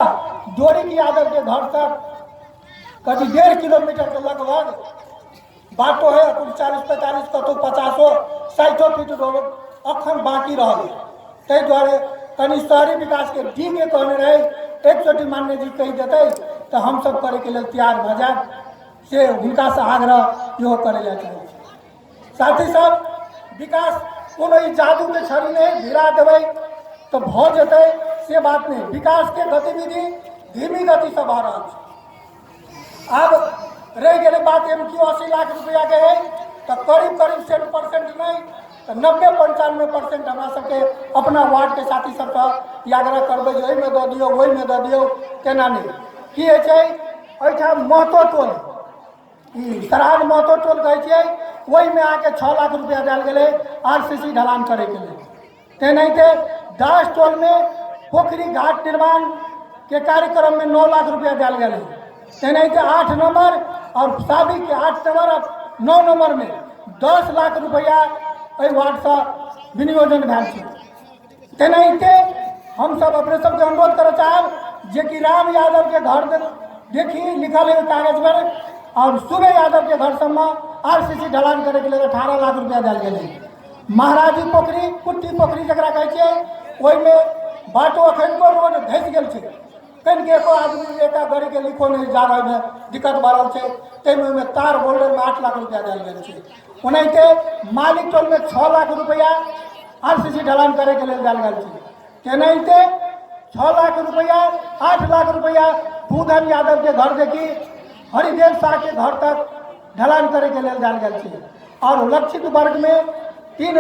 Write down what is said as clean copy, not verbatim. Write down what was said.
Doric Yadav के घर तक करीब 1.5 किलोमीटर के लगभग बाटो है। कुल 40-45, कतहु 50-60 फीट रोड अखन बाकी रहल। ताहि दुआरे कनि शहरी विकासके डी के कहने रहै, एकचोटि मान्य जी कहि देतै तऽ हमसब करैके लेल तैयार भऽ जायब, से हुनकासँ आग्रह इहो करै लए चाहै छी। साथी सब, विकास कोनो ई जादूके छड़ी नहि, भिड़ा देबै तऽ भऽ जेतै से बात नहि। विकासके गतिविधि धीमी गतिसँ भऽ रहल छै। आब रहि गेलै बात एम क्यू 80 लाख रुपैआके है, तऽ करीब करीब 100% नहि तऽ 90-95% हमरा सबके अपना वार्डके साथी सबसँ आग्रह करबै जे एहिमे दऽ दियौ, ओहिमे दऽ दियौ, तेना नहि। की होइ छै, एहिठाम महतो टोल, ई सराहन महतो टोल कहै छियै, ओहिमे अहाँके 6 लाख रुपैआ देल गेलै RCC ढलान करैके लेल। तेनाहिते दास टोलमे पोखरि घाट निर्माणके कार्यक्रममे 9 लाख रुपैआ देल गेलै। तेनाहिते 8 नंबर और साबिकके 8 नंबर और 9 नंबरमे 10 लाख रुपैआ एहि वार्डसँ विनियोजन भेल छै। तेनाहिते हमसब अपने सबके अनुरोध करऽ चाहब जेकि राम यादवके घर देखी लिखल है कागज पर और सुबे यादवके घर सबमे RCC ढलान करैके लेल 18 लाख रुपैआ देल गेलै। महाराजी पोखरि, कुट्टी पोखरि जकरा कहै छियै, ओहिमे बाटो अखनको रोड धसि गेल छै, कनिके एको आदमी एकटा गाड़ीके लिखो नहि जा रहलमे दिक्कत भऽ रहल छै। ताहिमे ओहिमे तार बोल्डरमे 8 लाख रुपैआ देल गेल छै। ओनाहिते मालिक टोलमे 6 लाख रुपैआ RCC ढलान करैके लेल देल गेल छै। तेनाहिते 6 लाख रुपैआ, 8 लाख रुपैआ पूधन यादवके घर देखी हरिदेव शाहके घर तक ढलान करैके लेल देल गेल छै। और लक्षित वर्गमे 3